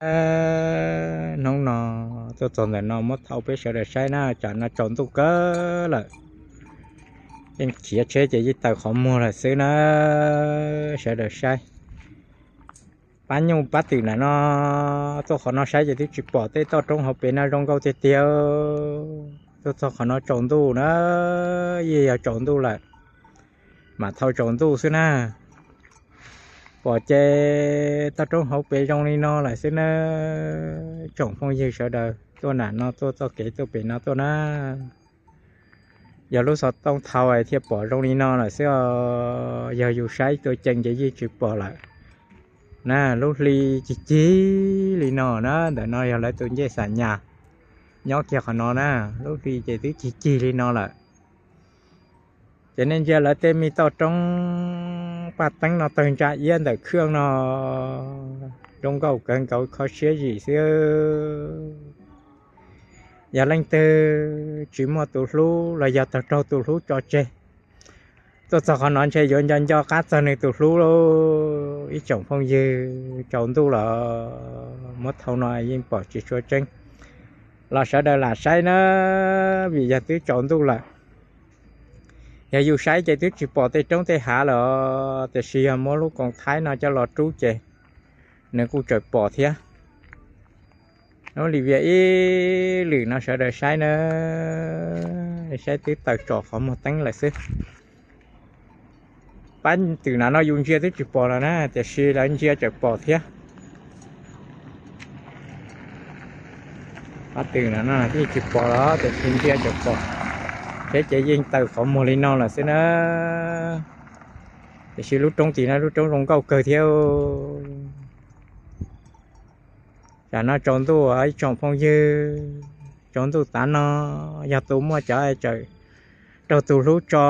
Hnub no tuaj txog ntawm no muab thau peb sawv daws saib na, tsam no tsaus ntuj kawg lawm. Yeej khiav tsheb ces yeej tawm qhov muag lawm xwb na. Sawv daws saib, pab nyuj pab twm na no, tuaj qhov no saib ces twb tsis pom tej toj roob hauv pes no zoo nkauj tiag tiag. Tuaj txog qhov no tsaus ntuj na, yeej yog tsaus ntuj lawm, mam thau tsaus ntuj xwb na. Pom ces toj roob hauv pes zoo li no lawm xwb na. Tsoom phooj ywg sawv daws tuaj na no, tuaj txoj kev tuaj pem no tuaj na, yog lub xov tooj thau thiaj pom zoo li no lawm xwb os. Yog yus saib tua cees ces yeej tsis pom lawm na. Lub hli cig cig li no na, ntawm no yog lawv tus ncej xam nyas nyob kiag qhov no na. Lub hli ces twb cig cig li no lawm. Ces nej ntsia lawv tej me toj roob paj teeb no tawg ntsa iab ntawm khaj no, zoo nkauj kawg nkaus kho siab zim xwb. Yog leej twg tsis muaj tus hlub los yog tau raug tus hlub tso tseg, tuaj txog qhov no ntshe yuav nco nco qab txog nws tus hlub lauj. Ib tsoom phooj ywg, tsaus ntuj los muab thau no yeej pom tsis tshua tseeb, los sawv daws lam saib na, vim yog twb tsaus ntuj lawm. Yog yus saib ces twb tsis pom tej roob tej hav lawm, tiam sis yog muab lub koom thaib no coj los rub ces nws kuj tseem pom thiab. Lub li vias ib lwm no sawv daws saib na, saib twb tawm tsom qhov muag teeb lawm xwb. Pab twm na no yus ntsia twb tsis pom los na, tiam sis lawv ntsia tseem pom thiab. Pab twm na no twb tsis pom los tiam sis ntsia tseem pom. Thiab ces yeej tawm qhov muag li no lawm xwb na. Tiam sis lub roob tim no lub roob zoo nkauj kawg thiab. Tam no tsaus ntuj ib tsoom phooj ywg, tsaus ntuj tav no, yog tus muaj cov tseem raug tus hlub tso,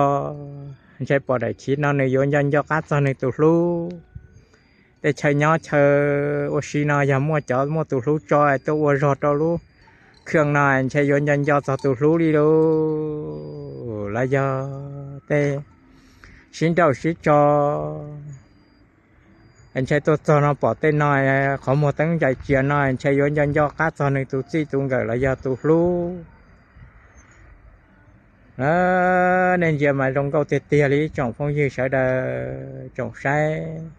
ntshe pom daim khiv no nws yuav nco nco qab txog nws tus hlub. Tej chaw nyob chaw ua si no yog muaj cov muaj tus hlub tso tuaj ua zog rau lub khaj no ntshe yuav nco nco txog tus hlub li lauj. Los yog tej sib nrauj sib tso, ntshe tuaj txog no pom tej no, qhov muag teeb ncaim cia no ntshe yuav nco nco qab txog nws tus txij tus nkawm los yog tus hlub. Nej ntsia mas zoo nkauj tiag tiag li ib tsoom phooj ywg sawv daws tsoom saib.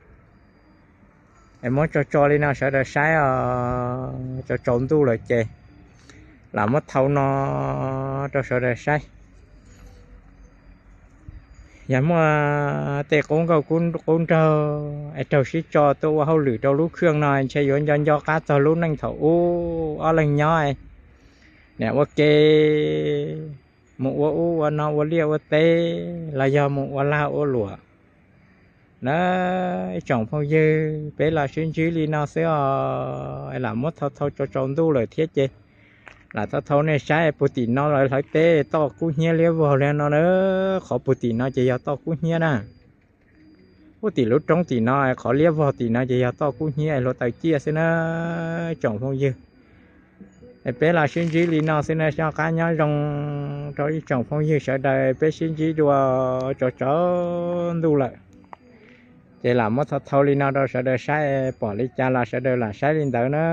Es muab tso tso li no sawv daws saib os, tsaus tsaus ntuj lawm ces lam muab thau no rau sawv daws saib. Yog muaj tej qub nkauj qub nraug es raug sib tso tuaj ua hauj lwm rau lub khaj no ntshe yuav nco nco qab txog lub neej thaum ub ob leeg nyob, niam ua ke mus ua ub ua no ua liaj ua teb los yog mus ua lag ua luam na. Ib tsoom phooj ywg, peb los sib ntsib li no xwb os, lam muab thau thau tsaus tsaus ntuj lawm thiab ces lam thau thau nej saib puag tim no lawv hlawv teb toj kub hnyiab liab vog li no na. Qhov puag tim no ces yog toj kub hnyiab na. Puag tim lub roob tim no, qhov liab vog tim no ces yog toj kub hnyiab hluav taws ciaj xwb na. Tsoom phooj ywg, peb los sib ntsib li no xwb na, noj qab nyob zoo rau ib tsoom phooj ywg sawv daws, peb sib ntsib dua tsaus tsaus ntuj lawm. Ces lam muab thau thau li no rau sawv daws saib, pom li cas los sawv daws lam saib li ntawd na.